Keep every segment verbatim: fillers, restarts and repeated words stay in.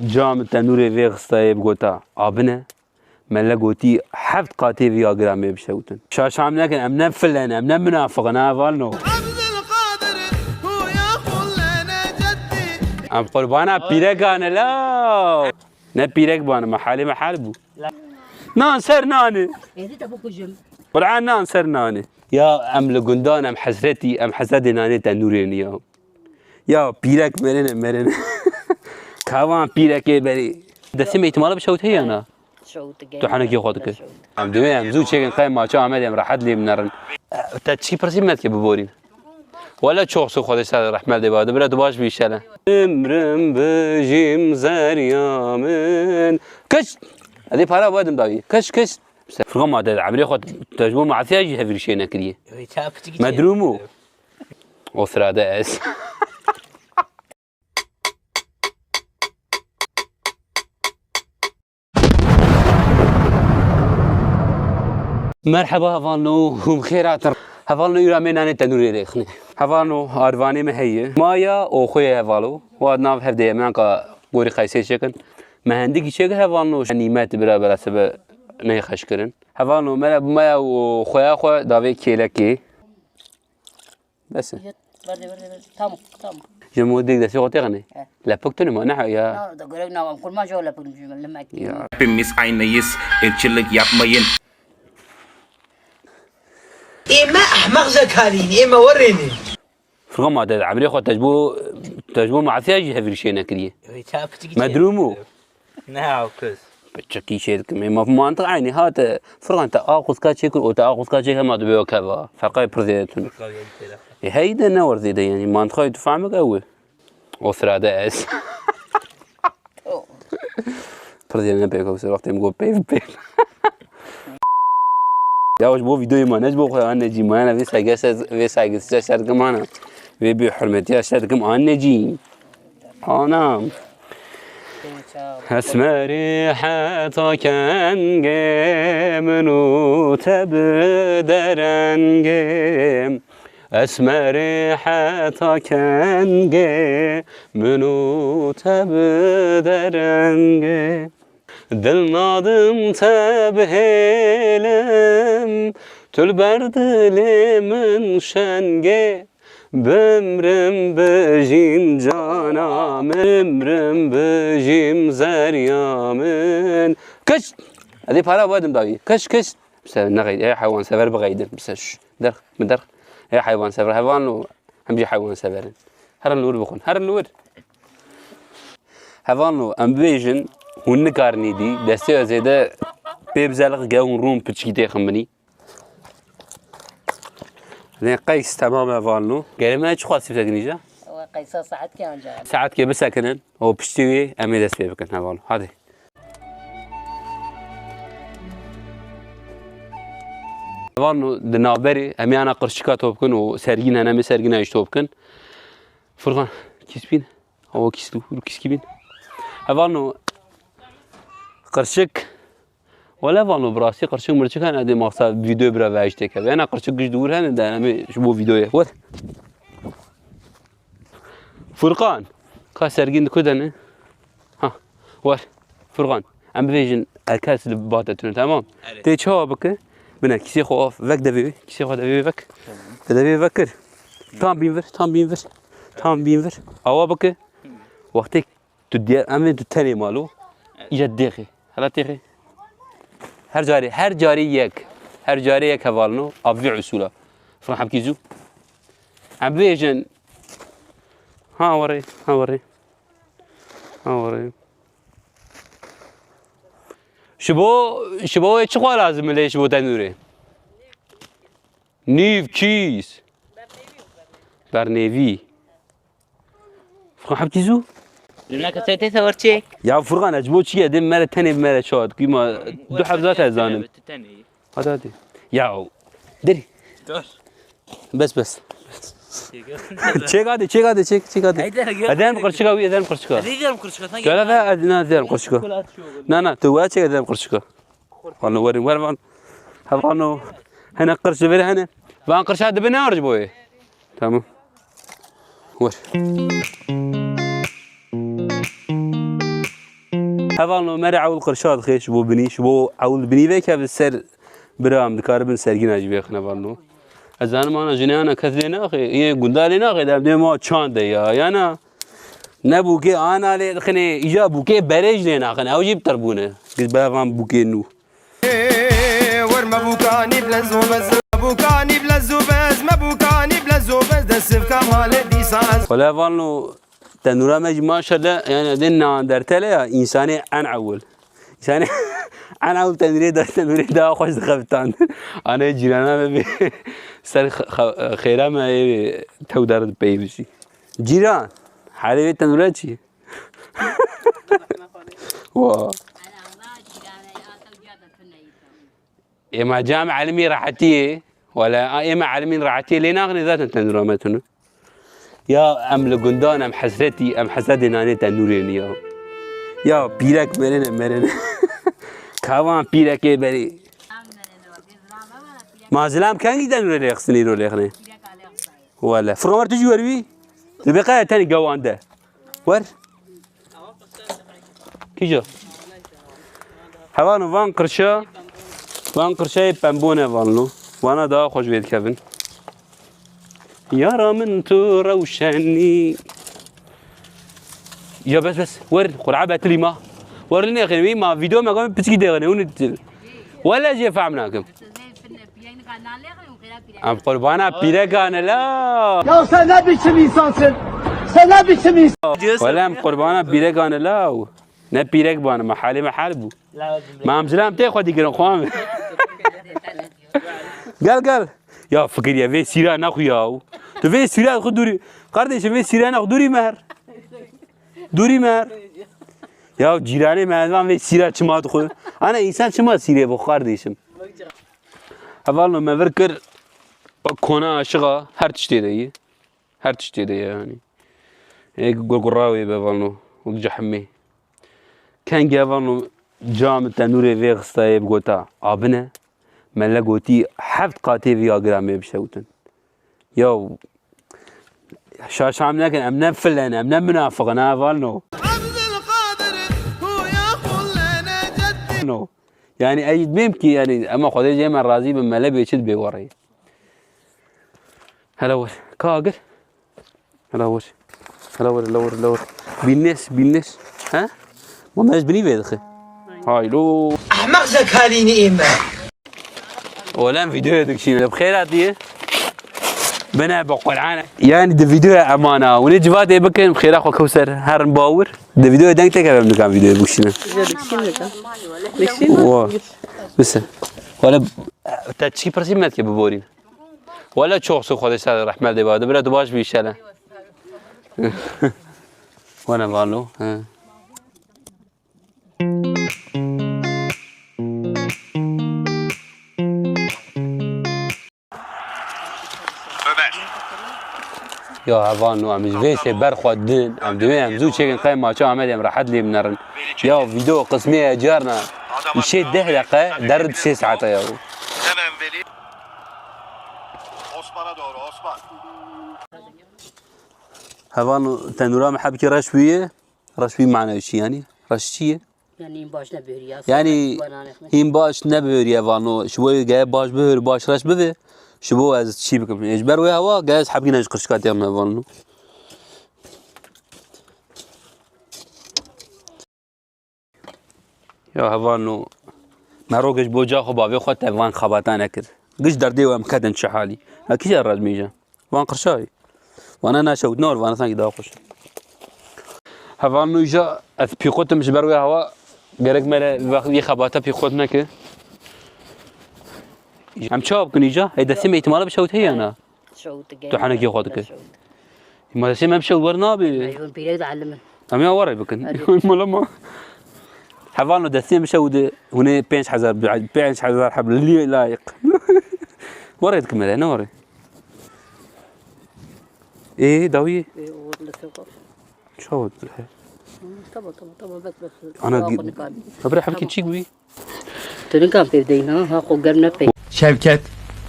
Cam tenûrê vê xistayê bigota abine. Mele gotî heft qatê vî agira mê bişewtin. Şaşam nekin, em ne file ne, em ne minafiq in, ha, hevalno. Em qurbana pîrekan e, law. Ne pîrek bane, me halê me hal bû. Nan ser nanê. Êdî te bikujim. Quran nan ser nanê. Ya em li gundan, em hesretî, em hesretê nanê tenûrê ne ya. Ya pîrek merine, merine. Kavan pîrekê berî. Destê me îtimala bişewt heye na? Şewt gel. Tu henekî xwe dikir. Şewt. Em divê em zû çêkin qey maça Amedê em rehet lê binerin. Te çi pirsî me dike biborîn. Wele çok su Xwedê ser rehmet lê ba. Bira tu baş bî şele. Imrim bijîm zerya min. Kış. Hadi para verdim davi. Kış, kış. Furkan ma te emrê xwe te ji bo masiya jî hevîr şê nekiriye. Medrûm û. O sırada ez. Merheba hevalno, hûn xêr hatin. Hevalno, îro em ê nanê tenûrê rêxinê. Hevalno, arvanê me heye. Maya û xwê hevalo. Wa nav hevdê ye, me anka gorî qeysê çêkin. Me hendikî çêkir hevalno, nîmet bira bira sebe neyê xeş kirin. Hevalno, me re maya û xweya xwe davê kêlekê. Bes e. Yet, berdê, berdê, berdê. Tamam, tamam. Ji modê destê xwe têxinê. He. Lepik tune ma, ne ya. Na, da gerek na, em kurma jo lepik, lemek. Ya. Hepimiz aynıyız, ırkçılık yapmayın. ئێمە ئەحمەق زەکارین، ئێمە وەڕێنێ. Furkan ma te emrê xwe te ji bo, te ji bo masiya jî hevîr şê nekiriye. Medrûm û. Ne, o kız. Piçikî çê dikim. Ê, ma mantiq eynî hate. Furkan te a quska çêkir û te a quska çêkir, hema dibê weke va. Ferqayê pir zêde tune. Ferqayê pir zêde. Ê, heyde ne wer zêde, yanî mantiqayê tu fehmik ew e. O sırada ez. Pir zêde ne pêk, o wextê min got peyv peyv. Ya ji bo videoyê ma, ne ji bo xwe annecî ma, yana vê saygı ser, vê saygısızca ser dikim ana. Vê bêhurmetiya ser dikim annecî. Anam. Esmerî heta kengê min û te bi derengê. Esmerî heta kengê min û te bi derengê. Dil nadim te bihêlim, tu li ber dilê min şengê. Bimrim bijîm cana min, bimrim bijîm zerya min. Kış! Edê para vedim dawî. Kış, kış! Bi se nexeyd-, ê heywansever bixeydin. Bi se şş, derx, bi derx. Ê heywansever, hevalno, em jî heywansever in. Herin li wir bixwin. Herin li wir. Hevalno, em bibêjin, hûn nikarin îdî, destê we zêde pê bizelix ge hûn rûn piçkî têxin binî. Lê qeys temam hevalno. Gerê me çi xwestî bisekinî je? Ew qeysa saetkê anca. Saetkê bisekinin, û piştî wî em ê dest pê bikin hevalno. Hadi. Hevalno di navberê em ê ana qirçika top bikin û sergîn hene, em ê sergîna jî top bikin. Furkan, kîspîn. Awa kîs dû, rû kîskî bîn. Hevalno qirçik. Wele hevalno bi rastî qirçik mirçik hene dê maqsa vîdeo bira ve hiştê keve. Ena qirçik giş dûr hene de em ê ji bo vîdeoyê. Wer. Furkan. Ka sergîn di ku de ne? Ha. Wer. Furkan. Em bibêjin, e, kes li ba te tune, temam. Erê. Tê çawa bike? Bine, kîsê xwe af, vek devê wê, kîsê xwe devê wê vek. Tamam. Te devê wê vek kir. Tam bîn vir, tam bîn vir. Tam bîn vir. Awa bike. Wextê tu diye, em ê tu tenê malo. Evet. Îca dêxê. Hela têxê. Her carê, her carê yek. Her carê yek hevalno. Av vê usûla. Fırın hemkî zû. Em bibêjin. Ha werê, ha werê. Ha werê. Ji bo, ji bo wê çi xwe lazim e lê ji bo tenûrê? Nîv kîs. Bernêvî. Furkan heptî zû. Li neke sê tê sewer çêk. Ya Furkan, ez ji bo çi ye? Dê mere tenê mere çawa dikî ma du heb zat ez zanim. Tu tenê yî. Hadi, hadi. Ya, derî. Dur. Bes, bes. Çêk hadi, çêk hadi, çêk, çêk hadi. Hadi, hadi, gel. Ederim qirçika wî, ederim qirçika. Hadi, ederim qirçika, sen gel. Gel hadi, hadi, ne ederim qirçika. Şokolat şu olur. Na, na, tu wa çêk ederim qirçika. Wano werin, wer van. Hevano. Hene qirç li vir hene. Van qirça dibe ne arc boye. Tamam. Wer. Hevalno, me re ewil qirşa dixê ji bo binî, ji bo ewil binî vekeve ser bira em dikaribin sergîna jî vêxin hevalno. Ez zanim ana jinê ana kes lê naxê, yê gunda lê naxê, dem dê ma çand e ya, yana ne bûkê ana lê dixinê, îja bûkê berê jî lê naxin, ew jî bi tirbûne. Giz bi hevan bûkê nû. Wer me bûkanî bi lez û bez, me bûkanî bi lez û bez, me bûkanî bi lez û bez, de sivka malê dîsa ez. Xwele hevalno, tenûra me jî maşallah, yani dê neandertale ya, însanê en ewil. Însanê en ewil tenûrê da, tenûrê daha xweş dixebitan. Anê cîrana me bê ser xe-, xe-, xêra me ê tew der pey bijî. Cîran, halê vê tenûra çi? Wa. Ê ma cam elimî rehetiyê. Wala, a, ê me elimîn rehetiyê lê naxinê zaten tenûra me tunu. Ya em li gundan, em hesretî, em hesretê nanê tenûrê ne ya. Ya pîrek merene, merene. Kavan pîrekê berê. Ma zilam kengî tenûrê lê xistinî ro lê xinê. Wele. Furkan, wer tu jî wer wî? Tu bê qaya tenê gewande. Wer. Kîja? Hevalno van qirşa, van qirşa yê pembû ne hevalno. Vana daha xweş vê dikevin. Yara min tu rewşenî. Ya bes bes. Wer, qur'a betilî ma. Wer li nexin wî ma video me gam piçkî dêxine. Hûn wele jê fehm nakim. Em qurbana pîrekan e la. Ya sen ne biçim insansın? Sen ne biçim insan? Wele em qurbana pîrekan e la. Ne pîrek bane, me halê me hal bû. Me em zilam tê xwe digirin xwe me. Gel gel. Ya fikiriye vê sîra nexu ya. Tu vê sîra xwe dûrî. Kardeşim vê sîra nexu dûrî mer. Dûrî mer. Ya cîranê me van vê sîra çima dixwe. Ana însan çima sîrê bixwe kardeşim. Hevalno me vir kir, bak kona aşiqa her tiştê de ye. Her tiştê de ye yanî. Ê gurgura wê be hevalno, û cehimê. Kengê hevalno cam tenûrê vê xistayê bi gota abine. Mele gotî heft qatê vî agira me bişewtin. Ya şaşam nekin, em ne filen, em ne munafiqin ha hevalno. Abdülkadir huya kullene ceddî. No. Yani ez dibêm ki yani, ama Xwedê jê me razî bin, mele bê çi dibê werê. Hele wir. Ka agir. Hele wir. Hele wir, hele wir, hele wir. Bînnes, bînnes. He? Ma me ez binî vê dixi. Haylo. Ahmaq zekalîni ême. Olem videoya dikişîne. Bi xêr hatiye. Bine bi Qur'an. Yani di videoya emana. Hûn ê civadê bikin, bi xêra xwe kew ser. Herin bawir. Di videoya deng teke em nikan videoya bikişîne. Video dikişîn nikan. Dikişîn. Wa. Bise. Wala te çi pirsî me dike biborîn. Wala çok su Xwedê ser rehmet de ba. Bira tu baş bî inşallah. Wana valo. Ha. Ya hevalno, em ji vê sê berxwe din, em divê em zû çêkin qey maça Amedê em rehet lê binerin. Ya video qismê ye carna, îşê deh deqe, der sê saete ya. Hemen veri. Osman'a doğru, Osman. Hevalno, tenûra me hebkî reş bûye. Reş wî mane çi yanî? Reş çi ye? Yani hîn baş nebihuriye. Yani hîn baş nebihuriye vano. Ji bo geye baş bihur, baş reş bibe. Ji bo ez çi bikim? Ji ber wê hewa geye ez hebkî ne ji qirşika tê me vano. Ya hevalno, me rok ji bo ca xwe bavê xwe te van xebata nekir. Giş derdê we em kedin çi halî. Ha kîja razmêje? Van qirşayî. Wana naşewt nor, wana sanki daha xweş. Hevalno îja ez pîqotim ji ber wê hewa gerek me re vext yê xebata pîqot neke. Em çawa bikin îja? Ê destê me îtimala bişewt heye na? Şewt gel. Tu henekê xwe dike. Şewt. Ma destê me bişewt wer nabe. Hûn pîrek dielimin. Em ya were bikin. Hadi. Mala ma. Hevalno destê bişewt hûn ê pênc hezar, pênc hezar heb li layiq. Were dikim hele, ne were? Ê, dawiyê. Ê, o li ser xwe. Çawa dile? Tamam, tamam, tamam, bes, bes. Ana, tamam, gi-, xwe nikar. Hebire hebkî çîk bî? Tu nikan pê bideyî, ha? Ha, xwe germ ne pê. Şevket,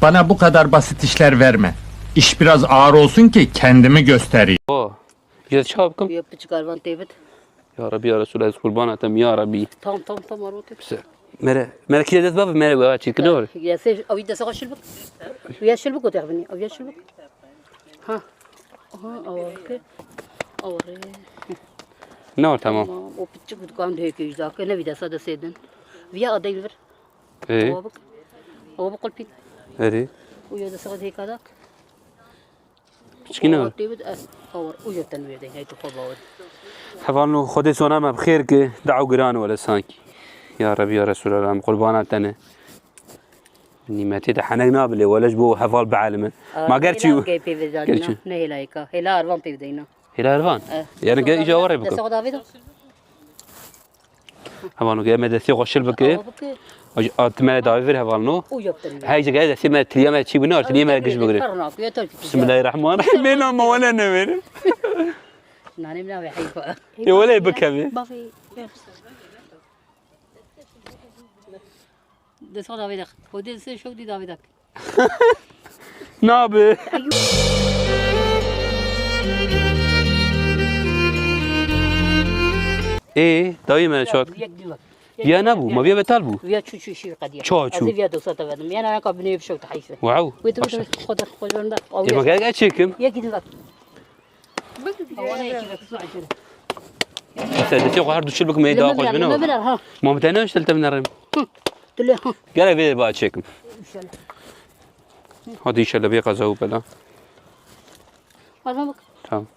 bana bu kadar basit işler verme. İş biraz ağır olsun ki kendimi göstereyim. O, ya çawa bikim? Ya piçik arvan tê bit. Ya Rabbi, ya Resul, ez qurbana te, ya Rabbi. Tam, tam, tam, arot. Pse. Mere, mere kire dest bavê, mere we çirkin ne var? Ya se, avi dest xwe şil bik. Ya şil bik o te bini, avi şil bik. Ha. Aha, awa ke. Awa re. Ne var, tamam. Tamam, o piçik dukan de ke yüzde ke ne bir de sada sedin. Viya adayı ver. Ee? Awa bak. Awa bak kolpin. Eri. O ya da sada hekadak. Piçkî ne? Tê bid ez awar uca tenwê de hey tu xwe bawer. Hevalno, Xwedê sona me bi xêr ki, daw giran wele sankî. Ya Rebî, ya Resûlallah, em qurbana te ne. Nîmetê de henek nabilê, wele ji bo heval bielime. Ma ger çi û- Gey pê vedadina, ne hêlayeka. Hêla ervan pê vedeyna. Hêla ervan? Eh. Yani gel îca were bikim. Desa davê de. Hevalno, gel me destê xwe şil bike. Awa bike. A, tu me davê vir hevalno. Uca bitin. Hey, gel destê me tiliya me çî bine, tiliya me giş bigire. Bismillahirrahmanirrahim. Mêna me wele neverin. Nanê min navê heyfa. Ê wele bikeve. Bavê. Desa davê de. Xwedê se şew dî davê de. Nabe. Ê, dayê me çat. Yek dî bak. Ya nebû, ma viya betal bû. Viya çû çû şîr qediya. Ça çû. Ez viya dosa te vedim. Yana naka binê bişew te heyfe. Wow. Wê tu xwe der, xwe der, xwe der. Ê, ma gerek ez çêkim. Yek dî bak. Sen de çok her duşul bak, meyda koş bine. Ma bir ha. Ma bir tane işte te binerim. Dile ha. Gerek bir ba çekim. İnşallah. Hadi inşallah bir kaza bu bela. Alma bak. Tamam.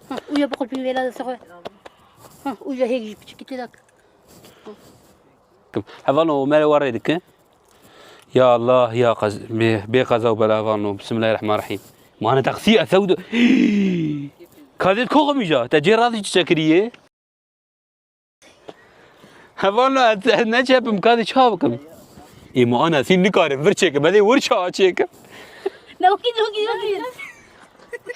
Ha, uya bakıl bir vela da sakın. Ha, uya hek küçük gitti dak. Hevalno, me re warê dike. Ya Allah, ya qez-, bê, bê qeza û bela hevalno. Bismillahirrahmanirrahim. Mane taksî esew de. Kadê koximîja, te cê razî çi çekiriye? Hevalno, ez, ez ne çepim, kadê çawa bikim? Ê, ma ana sîn nikarim, vir çêkim, ez ê wir çawa çêkim? Nokî, nokî, nokî.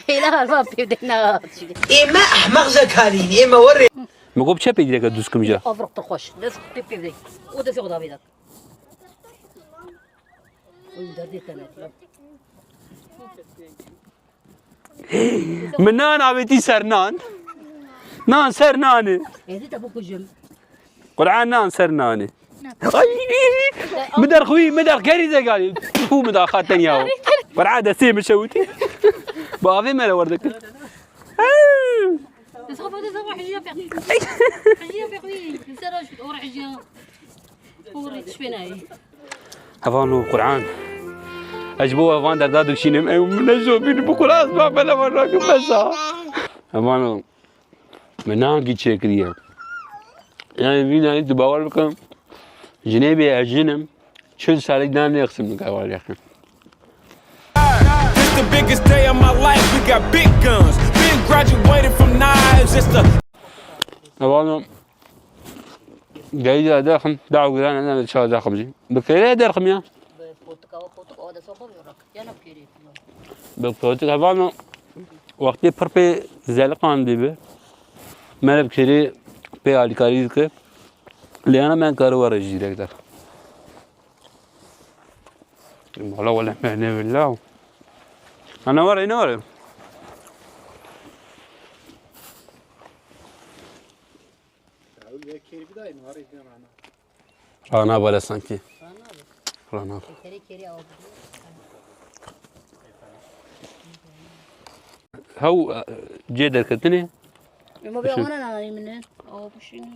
Hêla harfa pê de na. Ê me ehmeq zekalîn, ê me werê. Me got, çepê direke dûz kim ja. Avrok te xweş. Dest pê pê vê. O destê xwe davê de. Oy, derdê te ne. Min nan avêtî ser nan. Nan ser nanê. Êdî te bikujim. Qur'an nan ser nanê. Ay! Min derxwî, min derxerî zegalî. Pû min daxat tenya. Qur'an destê min şewitî. Bi avê me re werdekir. Destê xwe, destê xwe, hejiya pê. Hejiya pê xwî. Ser o, o hejiya. Xwe rê tişbê nayê. Hevalno Qur'an. Ez ji bo hevan derda dikşînim. Ew min ne jobîn bi Qur'an ez ba bela me rakim besa. Hevalno. Min ne hangî çêkiriye. Yani vî nayî tu bawer bikin. Jinê bê ez jin im. Çil salî dan nêxsim min kaval yakin. This the biggest day of my life. We got big guns. Been graduated from knives. It's the Hevalno. Geyî de derxim, daw giran ene de çawa derxim jî. Bi kêrê derxim ya. Bi potika, o potik, o da sopa bir rak. Yana bi kêrê. Bi potik hevalno. Wextê pir pê zeliqan dî bi. Mere bi kêrê pê alîkarî dike. Lê yana me karo were jî direk der. Wala wala me ne villa. Ana were, ne were. Rana bale sanki. Rana. Hew, e, cê derketinê. Ema bir awana nanayı mı ne? Aa, bu şey ne?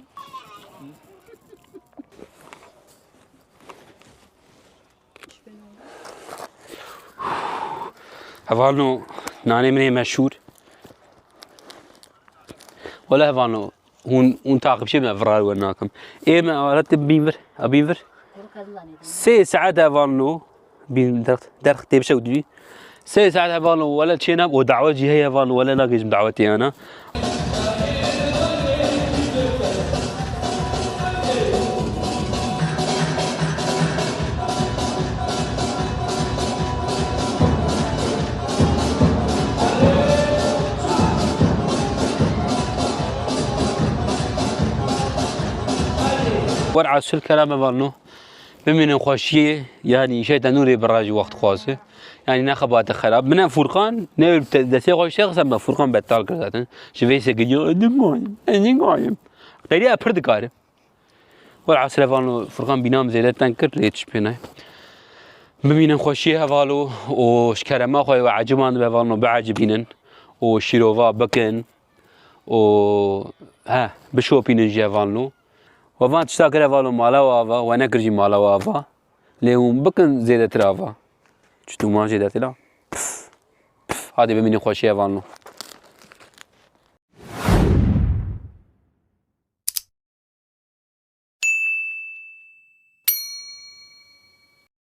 Hevalno, nanê min ê meşhûr. Wele hevalno, hûn, hûn taqibçî me virar we nakim. Ê me alet bîn vir, a bîn vir. Sê saet hevalno, bîn derx, derx tê bişewdî. Sê saet hevalno, wele çênam, o dawet jî heye hevalno, wele nagêjim dawetê yana. Wer asıl kerem hevalno. Bimînin xweşiyê, yanî şeytan nûrê bi rajî wext xwaze. Yanî ne xebate xerab. Min em Furkan, ne te-, destê xwe şexsen me Furkan betal kir zaten. Ji vê se gidiyo, ez ningayim, ez ningayim. Qeyriya pir dikare. Welhasil hevalno Furkan bîna min zêde teng kir, lê çi pê nayê. Bimînin xweşiyê hevalo û ji kerema xwe wê eciban dibe hevalno biecibînin û şîrova bikin û he, bişopînin jî hevalno. We van tişta kir hevalo mala we ava, we nekir jî mala we ava. Lê hûn bikin zêdetir ava. Çi dûman jê dertê la. Pf, pf, hadê bimînin xweşiyê hevalno.